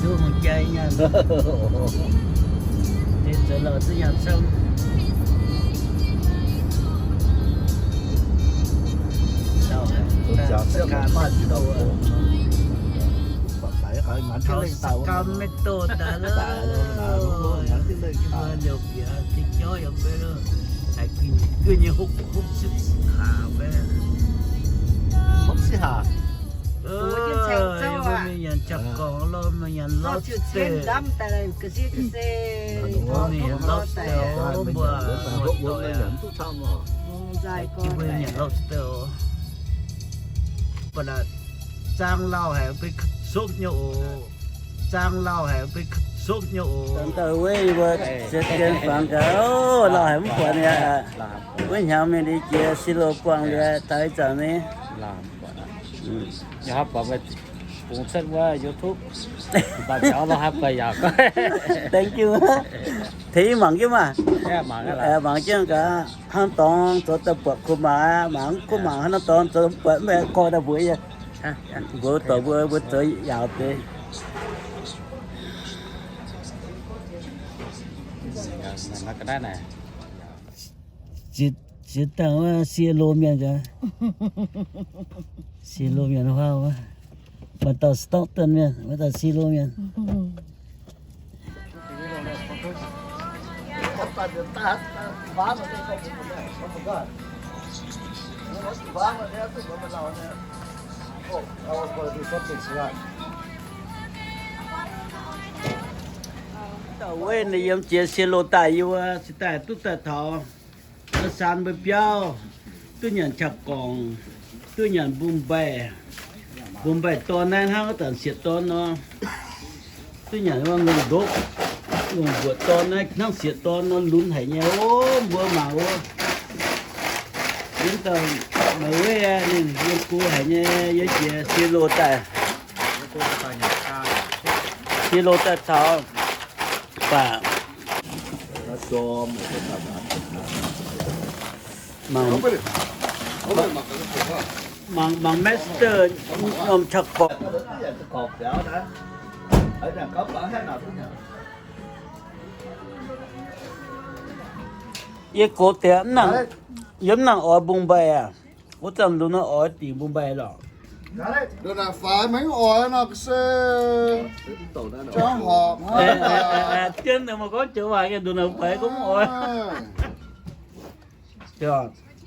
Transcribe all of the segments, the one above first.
Duqv hungh jai nyanc. Deix zoux lauh duqv nyanc camv. Sacramentu daaih loh. Yie mbuo liouc bieqc diuh jauv yaac mv bei loh. Haiz gu'nyuoz hopv, hopv sipv hlaax fai. Hopv sipv hlaax. Yie mbuo mingh nyanc qaqv gorngc loh, mingh nyanc lobster. Mbuo mingh nyanc lobster, mbuo nyanc lobster. Mv baac zaang lauh haic, mbuo ka'zopv nyei oc. Zaang lauh haic, mbuo ka'zopv nyei oc. Dangh dauh weiv yie mbuo ziex dien fangx gaax, o, lauh haic mv buatc nyei aqv. Wuov hnyangx mingh liuz jiex Silo buangh liuz taux ih zanc ni. Bungx cuotv wuov YouTube, baac biaux lorz haaix baac yaac. Thank you. Tengx yie mangc jienv maah. Mangc jienv gaax, hnangv dorngx zoux daaih buatc kuv mangc aqv, mangc kuv mangc hnangv dorngx zoux buatc mv baac gorx daaih mbuox yie. Mbuox dorh mbuo, mbuo zoux yaauc deix. Ziex dangh wuov Silo mienh gaax. Silo mienh huaav wuov. Maaih dauh Stockton mienh, maaih dauh Silo mienh. Dauh weiv ninh yiem jiex Silo daaih yie wuov, cingx daaih duqv daaih taux saan mbuo biauv, duqv nyanc qaqv gorngc, duqv nyanc mbungv mbaih. Mbungv mbaih dorn naaiv hnangv wuov zanc sieqv dorn nor. Duqv nyanc wuov ngongh ndopv, ngongh mbuoqc dorn naaiv hnangv sieqv dorn nor lunx haic nyei ov, mbuo mangc wuov. Yiem dauh meih weiv ninh yiem go haic nyei, yiem jiex Silo daaih. Silo daaih caux baac mangc, mangc master norm qaqv gorngc. Yie gox diex mv nangc, yie mv nangc oix mbungv mbaih aqv. Wuov zanc lunx nor oix dingc mbungv mbaih lorqc. Ndongc naaic faix maiv oix nor se jauv horpc hnangv. Dien meih gorngv joux waac, ndongc naaic faix gorngv mv oix.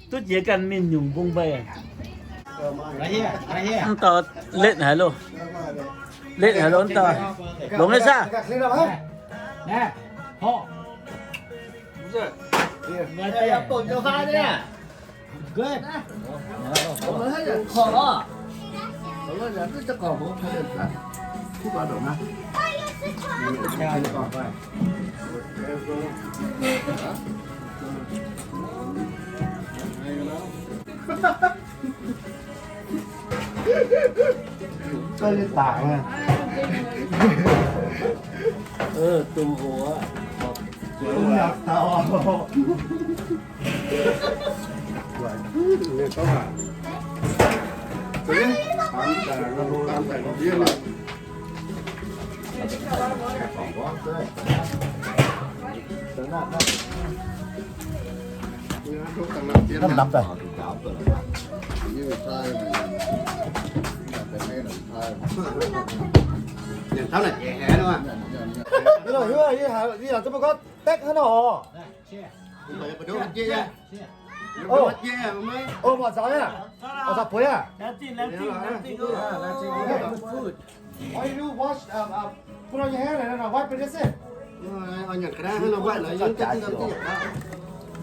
Duqv jiex ganh mingh nyungc mbungv mbaih. Mv dauh letv haic loh. Letv haic loh mv dauh. Longx nyei saah? Nắm nắm đây. Hiuv, hiuv, hiuv, hiuv, tech haaix nor? Ơ, mangc zaux aqv. Ơ, zaux bueix aqv. Why you wash, um, um, put on your hand and then wipe it, that's it.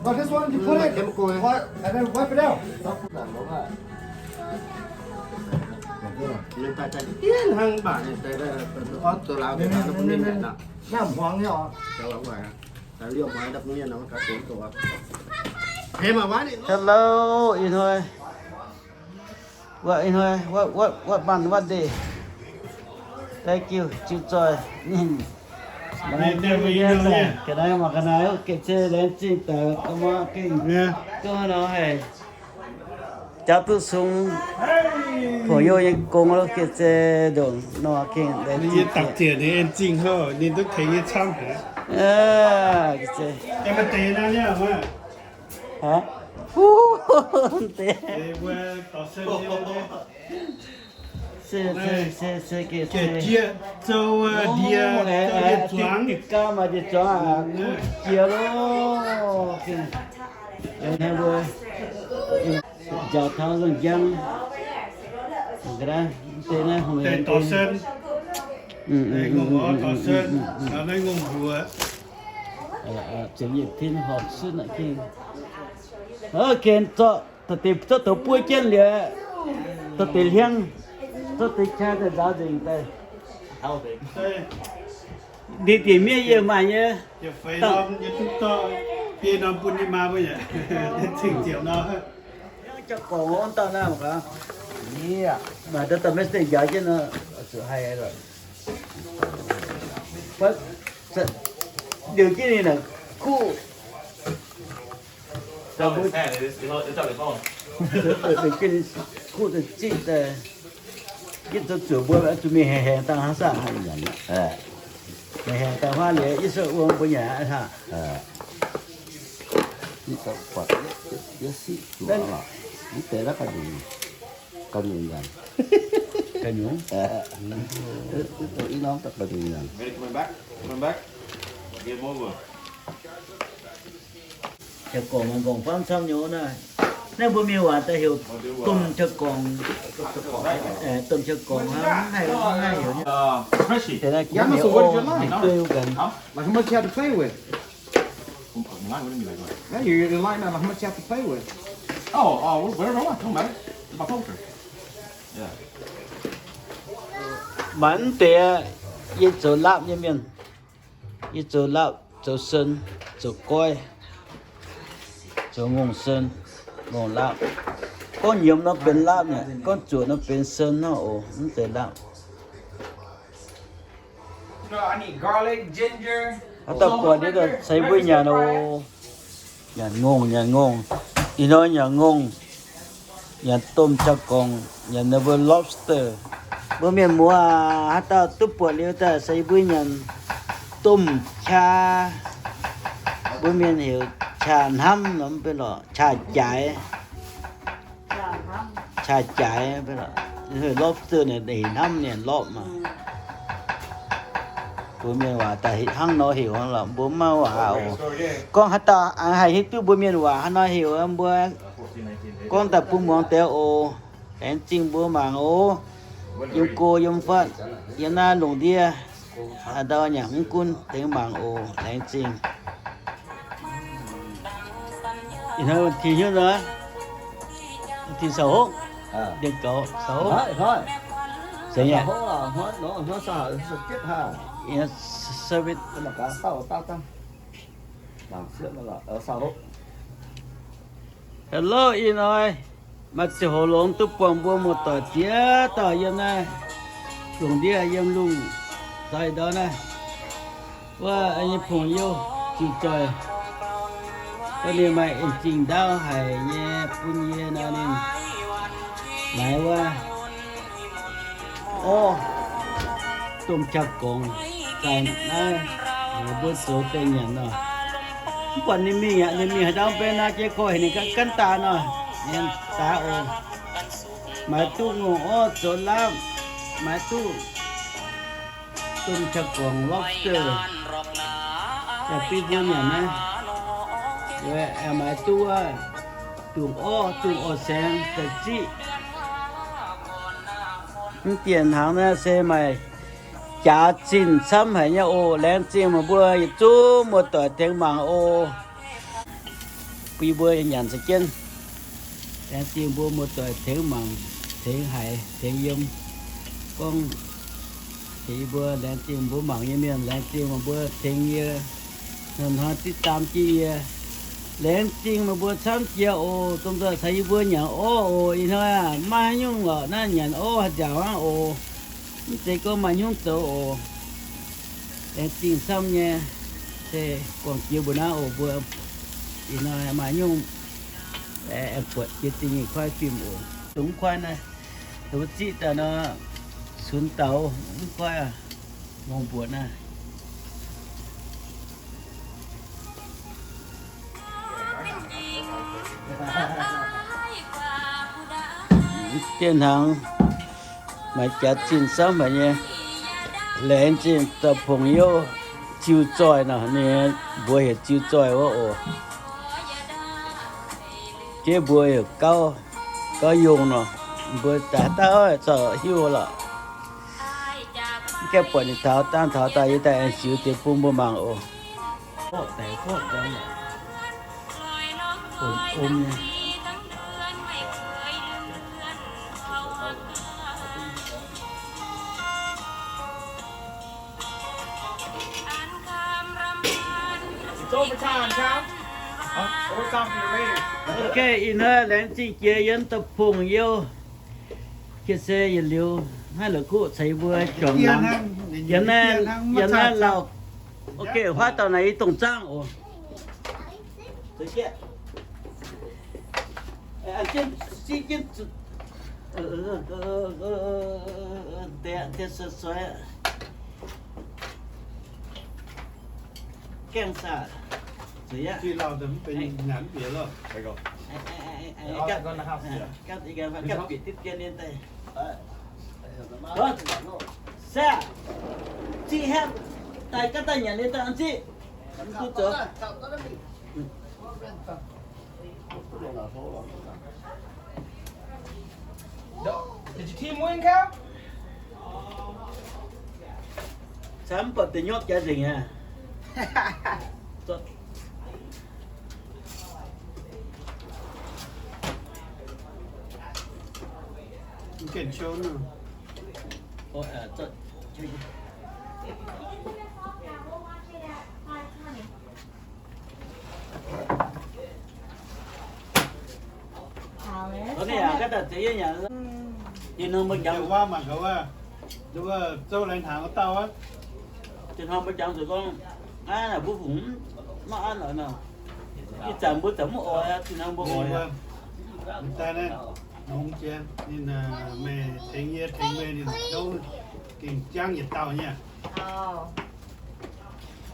But this one, you put it, wi-, and then wipe it out. Hello, ih hnoi. What, ih hnoi, what, what, what month, what day? Thank you, jiu zoih. Ninh mangc ga'naaiv, mangc ga'naaiv, ga'naaiv gengh se laengz zingh daaih, ga'muangv gengh duqv nor haic. Jauv duqv sung, pongx youh nyei gong lo, geh zei ndongc nor gengh deix. Ninh nyei dangc ziec ninh en zingh hnangv, ninh duqv tengx nyei camv haic. Geh zei. Deix. Se, se, se, geh jiex zouv ndie, zouv ndie zuangx. Gauh maaih ndie zuangx aqv. Jiex loh. Njaaux taux nzengc njang. Deix dorh sen. Ngongh dorh sen, naaiv ngongh mbuox. Ziepc yietc tin horpc sun aqv gengh. Gengh zorqv deix, zorqv douz buov jienv liuz, zorqv deix hliangv, zorqv deix qaqv daaih nzaaux nzengc daaih. Ndie bieqc miev yie maaih nyei. Jauv-gorngc wuov dauh naaiv mangc gaax. Maaih dauh dauh maiv deix njaaux jienv nor, zuqc haih lorqc. Liuz jienv ninh naaic kuv, kuv ziqv daaih, jienv zoux zuqc mbuo zuqc mingh haengh haengh dangh hnangv saah, mingh haengh dangh huaav liuz yie se wuom mbuo nyanc aqv. Mv deix naaiv ga'nyungc, ga'nyungc, ga'nyungc. Jauv-gorngc, jauv-gorngc famv camv nyei naaiv. Naaiv mbuo mienh waac daaih heuc domh jauv-gorngc. Domh jauv-gorngc hnangv, mv haih, mv haih heuc nyei. Deix naaiv ga'nyungc, ga'nyungc. Like how much you have to play with? Now you, you like now, like how much you have to play with? Oh, uh, whatever I want, don't matter. It's my culture. Yeah. Mangc deix, yie zoux laapv nyei mienh. Yie zoux laapv, zoux sen, zoux goiv, zoux ngongh sen, ngongh laapv. Gorngv nyiemz nor benx laapv mi'aqv, gorngv zuoqc nor benx sen hnangv oc, mv zeiz laapv. Haaix dauh buatc liuz daaih ceix mbuo nyanc oc. Nyanc ngongh, nyanc ngongh. Ih hnoi nyanc ngongh, nyanc domh qaqv gorngv, nyanc ninh mbuo lobster. Mbuo mienh muoz aac, haaix dauh duqv buatc liuz daaih ceix mbuo nyanc domh qaqv. Mbuo mienh heuc qaqv hnamv nor, mv benx lorqc, qaqv jaaix. Qaqv jaaix, lobster naaic heuc hnamv nyanc lorqc maah. Mbuo mienh waac daaih hnangv nor heuc lorqc, mbuo maiv waac oc. Gorngv haaix dauh aengx haih hiuv duqv mbuo mienh waac haaix nor heuc, mbuo gorngv daaih bun muangx deix oc. Laengz zingh mbuo mangc oc. Yiem go yiem fatv, yiem naaiv lungh ndiev, haaix dauh nyanc mv gunv tengx mangc oc. Laengz zingh. Ih hnoi tin hiuv nor, tin sau hopv, dien gaux sau hopv. Zeiz nyei. Hello, ih hnoi maaih ziangh hoc longx duqv buangh mbuo muoz-doic ziex dauh yiem naaiv lungh ndiev, yiem lungh zaux ndau naaiv. Wuov nyei pong youh ziux zoih, wuov ninh maaih en zingh ndaauv haic nyei bun yie nor, ninh maaiz wuov orv, domh qaqv gorngv, daaih naaiv mbuo zoux daaih nyanc nor. Mv buatc ninh mingh aqv, ninh mingh haaix ndau mv benx nor, jiex gorx heuc ninh ganh daaih nor, ninh daaih oc. Maaiz duqv ngongh orv zoux laapv, maaiz duqv domh qaqv gorngv lobster, yaac bun mbuo nyanc naaiv. Maaiz duqv wuov dungz orv, dungz orv saengx daaih ziqv. Mv dienh hnaangx naaiv se maaih jaax zinh camv haic nyei oc. Laengz zingh meih mbuo yietc zungv muoz-doic tengx mangc oc. Bun mbuo nyanc za'jienv. Laengz zingh mbuo muoz-doic tengx mangc, tengx haiz, tengx yiem. Gorngv tengx yie mbuo, laengz zingh mbuo mangc nyei mienh, laengz zingh meih mbuo tengx yie hnoi-hnoi deix daam jienv yie. Laengz zingh meih mbuo camv jiex oc. Domh nzoih caux yie mbuo nyanc orv oc. Ih hnoi aac, maiv haaix nyungc lorqc, naaiv nyanc orv haaix nziaauc hnangv oc. Mv zeiz gorngv maaih hnyungv zoux oc. Laengz zingh camv nyei. Se guangc jiex mbuo naaiv oc mbuo. Ih hnoi maaih nyungc Aengx buatc jiex da'nyeic kuaaiv fim oc. Dongh kuaaiv naaiv, dongh ziqv daaih nor, cunx daux mv kuaaiv, longc mbuoqc naaiv. Dieh hnaangx maaih jaax zinh samv haic nyei, laengz zingh dauh pongx youh ziu zoih nor, ninh mbuox heuc ziu zoih wuov oc. Jiex mbuox heuc gauv, gauv yongh nor, mbuo daaih haaix dauh corc hiuv lorqc. Mv gaengh buatc ninh taux dangh taux daaih yie daaih aengx ziux deix bun mbuo mangc oc. Ok, ih hnoi laengz zingh jiex yiem deic-bung youh. Jiex se yietc liuz, naaiv la'kuqv ceix mbuo juangc laangz. Yiem naaiv, yiem naaiv lauh. Ok, huaav dauh naaic i dongh zaangv oc. Gaengh saah. Saah, ziqv hepv daaih gapv daaih nyanc liuz daaih ziqv. Mv duqv zoux. Camv mv buatc deix nyopv jaax nzengc aqv. Tin-Hungh mbuo jangx zuqc gorngv, naaiv mbuo fungc maiv an lorqc nor. Ih zanc mbuo zanc mv oix, tin-hungh mbuo oix. Daaih naaiv nongx jiex ninh, meih tengx yie tengx meih ninh zouv gengh jangv yietc dauh nyei.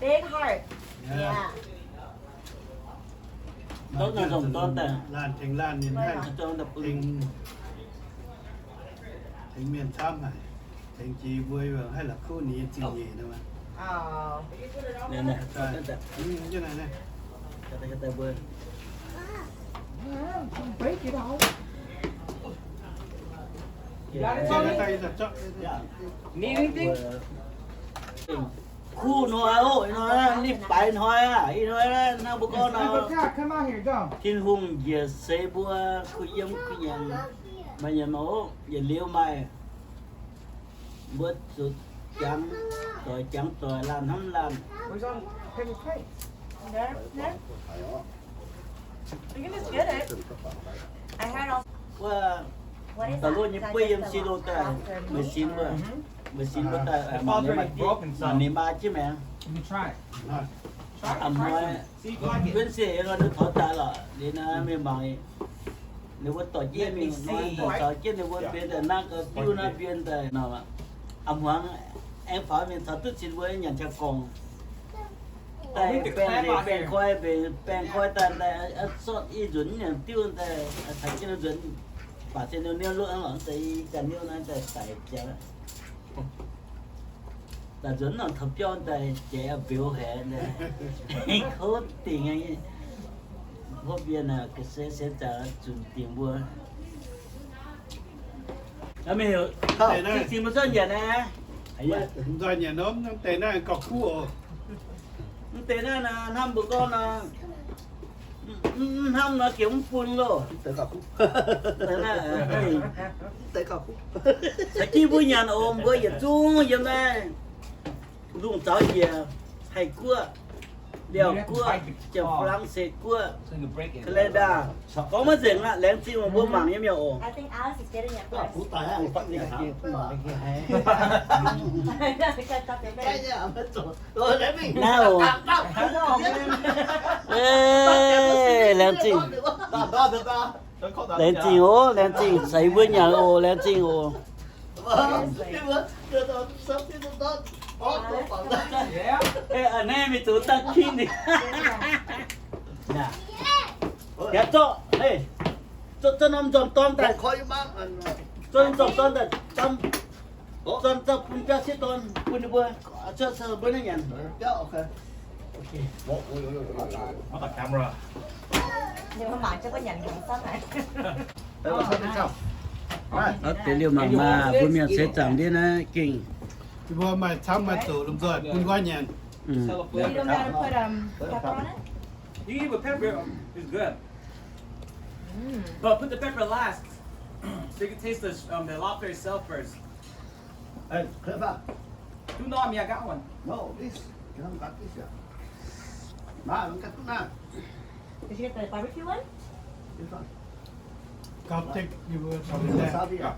Big heart. Laanh tengx laanh ninh haih tengx mienh camv haic. Tengx jiex mbuo haih la'kuqv ninh nyei zingh nyeic nor. Kuv hnoi oc, ih hnoi ninh baaix hnoi aqv. Ih hnoi hnangv mbuo gorngv nor, Tin-Hungh njiec seix mbuo kuh yiem kuh nyanc, maaih nyanc oc, yietc liuz maaih mbuo zuqc jangx doic, jangx doic, laanh hnamv laanh. Wuov, da'luoqc nyei bueiv yiem si lo daaih, meih sin wuov, meih sin wuov daaih, mangc ninh maa jienv maengx. A'hnoi, Wednesday nor ninh taux daaih lorqc, liuz naaiv mingh mangc, ninh mbuo dorh jienv mingh, ninh mbuo dorh jienv ninh mbuo mbienx daaih naaiv gau diuv naaiv mbienx daaih nor. A'hmuangx aengx faaux mingh taux duqv cin mbuo nyanc qaqv gorngv. Daaih baengh nzengc baengh koi, mbenc baengh koi daaih, daaih sortv i nzunc nyanc diuv daaih, caux jienv nzunc baac se niu niuv luoqv lorqc, daaih i ganh niuv naaiv daaih daic jiex. Daaih nzuonx nor taux biauv daaih jiex mbeux haic, kouv dingc. Hopv mienh aac, ga'sie se zanc zunc dingc mbuo. Mingh heuc zingh mbuo zorqv nyanc aqv. Nzoih nyanc nor, mv deix naaiv gauh kuv oc. Mv deix naaiv nor, hnamv mbuo gorngv nor, mv hnamv nor gengh mv bun loh. Caux jienv mbuo nyanc oc, mbuo yietc zungv yiem naaiv lungh zaux njiec haih guoqv. Liaauc Guoqv, Janx-Faa^lang^se Guoqv, Canada. Gorngv maiv nzengc aqv, laengz zingh oc, mbuo mangc nyei miuc oc. Naaiv oc. Laengz zingh. Laengz zingh oc, laengz zingh. Ceix mbuo nyanc oc, laengz zingh oc. Naaiv mingh zuqc dangh king. Yaac zorqv, zorqv norm nzormc dorn daaih. Zorqv norm nzormc dorn daaih, zorqv bun biauv sieqv dorn bun ninh mbuo, cuotv mbuo naaiv nyanc. Deix liouh mangc maah, mbuo mienh seix zaangc ndiev naaiv gengh. Mbuo maaih camv maaih doqc lomh nzoih bun nqoi nyanc. You eat with pepper, it's good. But put the pepper last, so you can taste the, um, the lobster itself first. Hey, Clifford. Too norm, yeah, I got one. No, this. You haven't got this yet. Ma, you got tuna. Did you get the barbecue one? This one. Got take, you will. Put a little wasabi, yeah.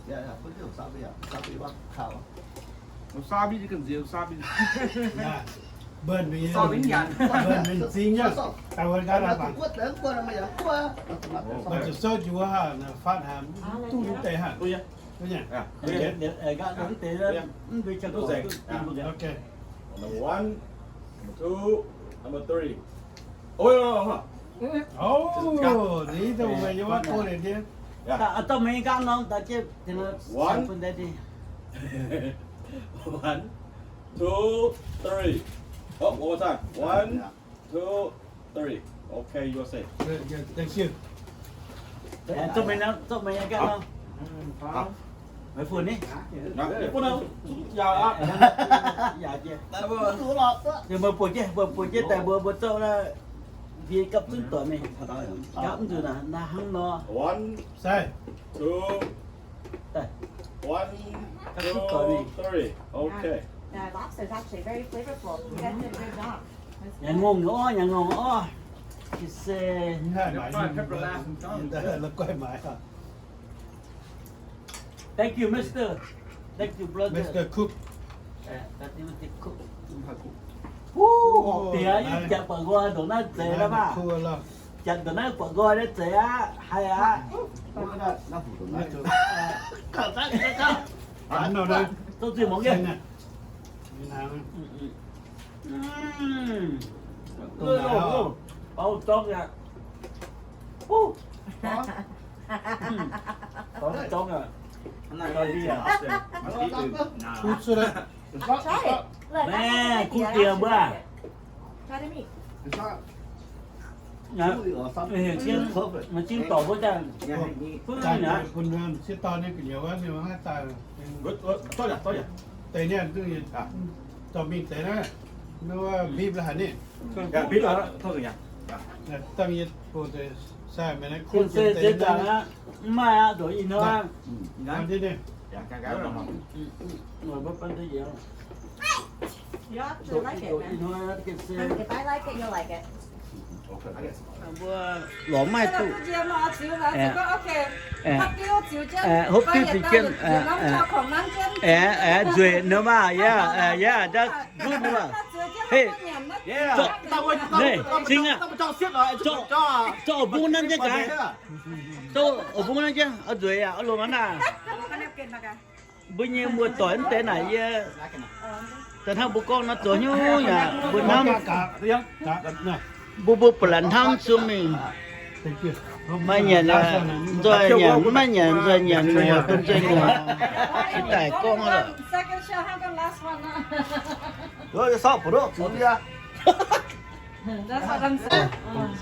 Yeah, yeah, put a little wasabi, yeah. Wasabi, what? Cow. Wasabi, you can see wasabi. Yeah. Bơn mingh, bơn mingh zing nyei. Taux wuov gaax la'baac. Maiv zuqc souv jienv wuov haac, fatv haac, duqv deix haac. Number one, number two, number three. Oh, one, two, three. Oh, one more time. One, two, three. Okay, you are safe. Good, good. Thank you. Zorqv meih, zorqv meih nyei ganh nor. Meih funx ni. Yaac jiex. Meih buatc jienv, meih buatc jienv daaih mbuo, mbuo zorqv naaiv, yie gapv zunv doic meih. Gapv mv nzunc naaic, naaiv hnangv nor. One, two, three. Okay. The lobster is actually very flavorful. You guys did a good job. Nyanc ngongh orv, nyanc ngongh orv. She say, thank you, mister. Thank you, brother. Mister Cook. Wuov, diex, yie jangx buatc nqoi ndongc naaiv zeiz la'maah. Jangx ndongc naaiv buatc nqoi naaiv zeiz aqv, haih aqv. Zouv zuiz mangc gaax. Baaux zorngv aqv. Baaux zorngv aqv. Kuv diex mbuo. Maiv zingh dorc wuov daaih, bun sieqv dorn nyei gu'nyuoz wuov, ninh mbuo maiv daaih. Deix niaa, dorh mingh deix naaiv, mv bipv la'haic ni. Dangh yie bun deix sai meih naaiv kuv deix naaiv. Mv maaih aqv, ndoqc ih hnoi. Mbuo lorz mv maaih duqv. Hopv diuv ziux jienv, nzueic nor maah, yaac, yaac, that's good maah. Hey, zingh aqv. Zorqv, zorqv bung nanv jienv gaax. Zorqv bung nanv jienv, oix nzueic yaac oix longc aqv naah. Mbuo nyei muoz-doic mv deix naaic yie, da'hnangv mbuo gorngv nor zoux hnyouv yaac mbuo hnamv, mbuo mbuo ba'laqc hnamv sung mingh. Maaih nyanc nzoih nyanc, maiv nyanc nzoih nyanc, muoc bun nzoih muoc. Cingx daaih gorngv lorqc.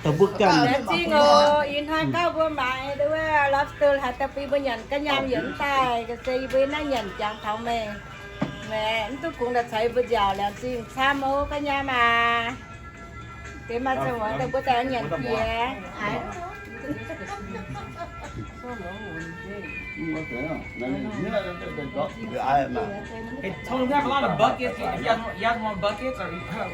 Dongh mbuo ganh. Laengz zingh oc. Ih hnoi gauh mbuo maaiz wuov lobster haaix dauh bun mbuo nyanc ga'nyaam yietc daaih, ga'sie yie mbuo naaiv nyanc jangx taux meih. Meih mv duqv kungx daaih caux yie mbuo nziaauc, laengz zingh camv oc ga'nyaam aac. Maaih ziangh hoc daaih mbuo daaih nyanc jiex. Hey, Tony, we have a lot of buckets. If you guys want, you guys want buckets or you have